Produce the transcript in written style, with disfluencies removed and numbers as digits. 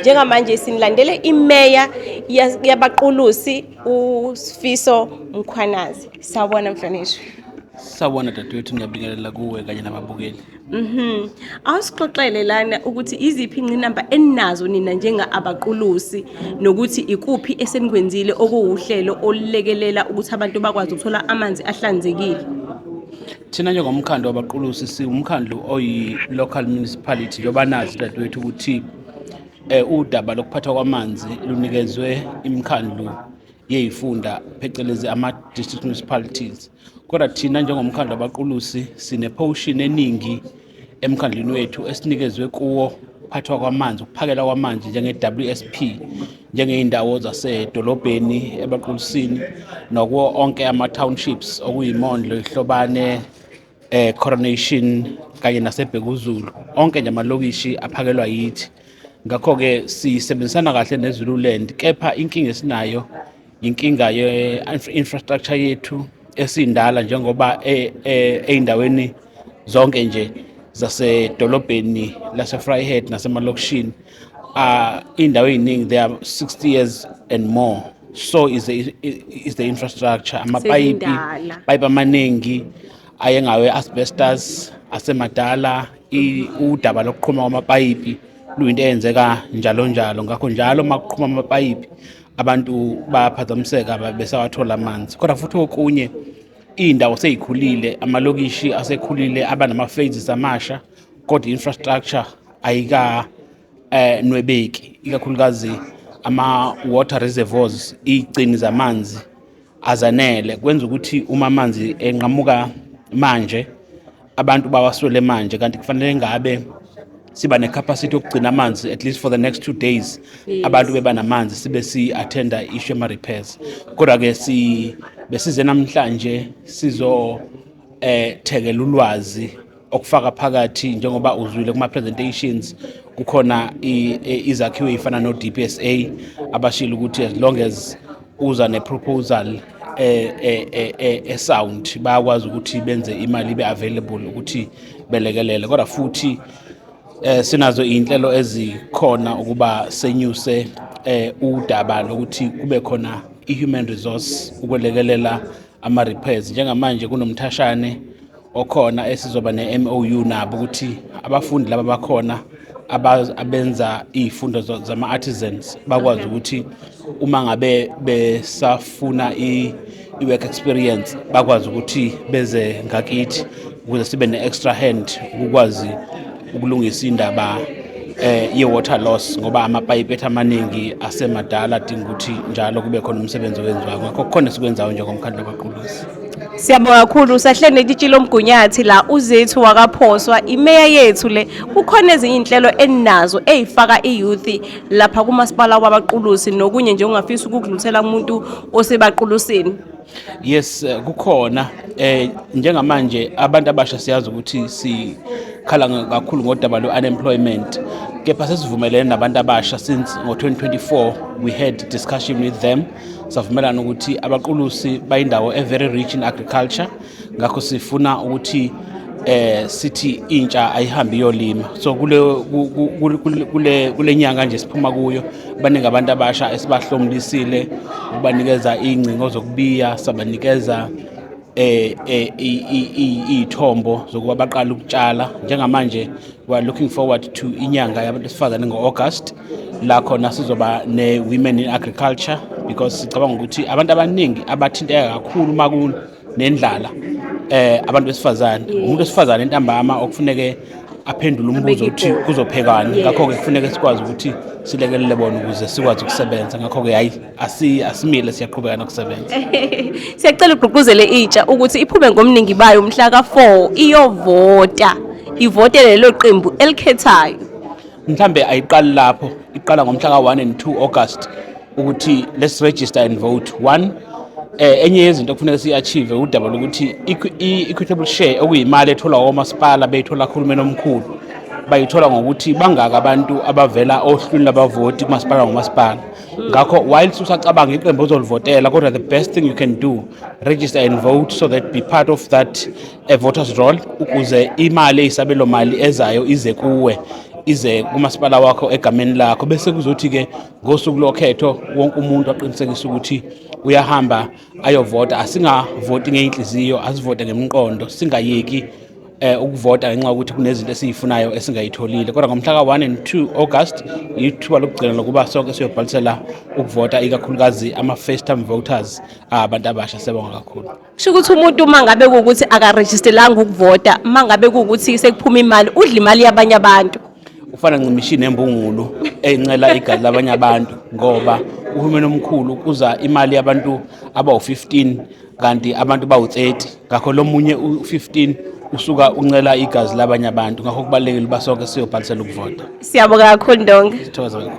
Njengamanje sinilandele imeya yaBaqulusi, uSifiso Mkhwanazi. Sawubona, mhlonishwa. Sawubona, dadewethu, ngiyabingelela kuwe kanye nababukeli. Awusixoxele lana ukuthi iziphi ingqinamba eninazo nina njenga Abaqulusi, nokuthi ikuphi esenikwenzile okuwuhlelo olulekelela ukuthi abantu bakwazi ukuthola amanzi ahlanzekile. Thina njengomkhandlu waBaqulusi siwumkhandlu oyi-local municipality, njengoba nazi, dadewethu, ukuthi udaba lokuphathwa kwamanzi lunikezwe imikhandlu yey'funda, phecelezi ama-district municipalities, kodwa thina njengomkhandlu waBaqulusi sine-portion eningi emkhandlwini wethu esinikezwe kuwo ukuphathwa kwamanzi, ukuphakela kwamanzi njenge-WSP, njengey'ndawo zasedolobheni eBaqulusini nakuwo onke ama-townships okuyiMondlo, iHlobane, Coronation kanye naseBhekuzulu. Onke nje amalokishi aphakelwa yithi. Ngakho-ke sisebenzisana kahle neZululand, kepha inkinga esinayo inkinga ye-infrastructure yethu esindala, njengoba ey'ndaweni zonke nje zasedolobheni lase-Vryheid nasemalokishini, iy'ndawo ey'ningi they are 60 years and more, so is the infrastructure, amapayipi. Sezindala. Payipi amaningi ayengawe asbestos, asemadala. Udaba lokuqhuma kwamapayipi luyinto eyenzeka njalo njalo. Ngakho njalo uma kuqhuma amapayipi abantu bayaphazamiseka, besawathola amanzi. Kodwa futhi okunye, iy'ndawo sey'khulile, amalokishi asekhulile, aba nama-phases amasha, kodwa i-infrastructure ayika nwebeki, ikakhulukazi ama-water reservoirs, iy'gcini zamanzi azanele. Kwenza ukuthi uma amanzi enqamuka manje abantu bawaswele manje, kanti kufanele ngabe siba ne-capacity yokugcina amanzi at least for the next 2 days, abantu beba namanzi, sibe si-attenda issue ama-repairs. Kodwa-ke si besize namhlanje sizo thekela ulwazi, okufaka phakathi, njengoba uzwile kuma-presentations, kukhona izakhiwo ey'fana no-DPSA abashilo ukuthi as long as uza ne-proposal e-sound, bayakwazi ukuthi benze imali ibe available ukuthi belekelele. Kodwa futhi sinazo inhlelo ezikhona ukuba senyuse udaba lokuthi kube khona i-human resource ukwelekelela ama-repairs. Njengamanje kunomthashane okhona esizoba ne-MOU nabo ukuthi abafundi laba bakhona abenza iy'fundo zama-artisans bakwazi ukuthi uma ngabe besafuna i-work experience bakwazi ukuthi beze ngakithi ukuze sibe ne-extra hand ukukwazi ukulungisa indaba ye-water loss, ngoba amapayipi ethu amaningi asemadala, adinga ukuthi njalo kube khona umsebenzi owenziwayo. Ngakho kukhona esikwenzayo njengomkhandlu waBaqulusi. Siyabonga kakhulu. Sahleli netitshi lomgunyathi la, uZethu wakaPhoswa, imeya yethu le. Kukhona ezinye iy'nhlelo eninazo ey'faka i-youth lapha kumasipala waBaqulusi, nokunye nje ongafisa ukudlulisela kumuntu oseBaqulusini? Yes, kukhona. Njengamanje abantu abasha, siyazi ukuthi sikhala kakhulu ngodaba lwe-unemployment, kepha sesivumelene nabantu abasha since ngo-2024 we had discussion with them, savumelana ukuthi Abaqulusi bayindawo e-very rich in agriculture. Ngakho sifuna ukuthi sithi intsha ayihambi iyolima. So kule nyanga nje siphuma kuyo, baningi abantu abasha esibahlomulisile ukubanikeza iy'ngcingo zokubiya, sabanikeza iy'thombo zokuba baqale ukutshala. Njengamanje we are looking forward to inyanga yabantu besifazane ngo-August, la khona sizoba ne-women in agriculture, because sicabanga ukuthi abantu abaningi abathinteka kakhulu uma kunendlala abantu besifazane. Umuntu wesifazane ntambama okufuneke aphendule umbuzo ukuthi kuzophekani. Ngakho-ke kufuneke sikwazi ukuthi silekelele bona ukuze sikwazi ukusebenza. Ngakho-ke hayi, asimile, siyaqhubeka nokusebenza. Siyacela ugqugquzele intsha ukuthi iphume ngomningi bayo mhla ka-4 iyovota, ivotele lelo qembu elikhethayo. Mhlambe ayiqali lapho, iqala ngomhla ka-1 and 2 August ukuthi let's register and vote. One, enye yezinto okufuneka siyi-achieve udaba lokuthi i-equitable share, okuyimali etholwa omasipala, beyithola kuhulumeni omkhulu, bayithola ngokuthi bangaka abantu abavela ohlwini labavoti kumasipala ngomasipala. Ngakho while usacabanga iqembu ozolivotela, kodwa the best thing you can do, register and vote so that be part of that voters roll, ukuze imali eyisabelo mali ezayo ize kuwe. Ize kumasipala wakho egameni lakho, bese kuzothi-ke ngosuku lokhetho wonke umuntu aqinisekise ukuthi uyahamba ayovota. Asingavoti ngey'nhliziyo, asivote ngemiqondo, singayeki ukuvota ngenxa yokuthi kunezinto esiyifunayo esingayitholile. Kodwa ngomhla ka-1 and 2 August ithuba lokugcina lokuba sonke siyobhalisela ukuvota, ikakhulukazi ama-first time voters, abantu abasha. Siyabonga kakhulu. Kusho ukuthi umuntu uma ngabe kuwukuthi akarejisteranga ukuvota, uma ngabe kuwukuthi sekuphuma imali, udla imali yabanye abantu. Ufana ncimishi nembungulu encela igazi labanye abantu, ngoba uhulumeni omkhulu kuza imali yabantu abawu-15 kanti abantu bawu-30. Ngakho lo munye u-15 usuka uncela igazi labanye abantu. Ngakho kubalulekile uba sonke siyobhalisela ukuvota. Siyabonga kakhulu, Ndonga. Sithokoza kakhulu.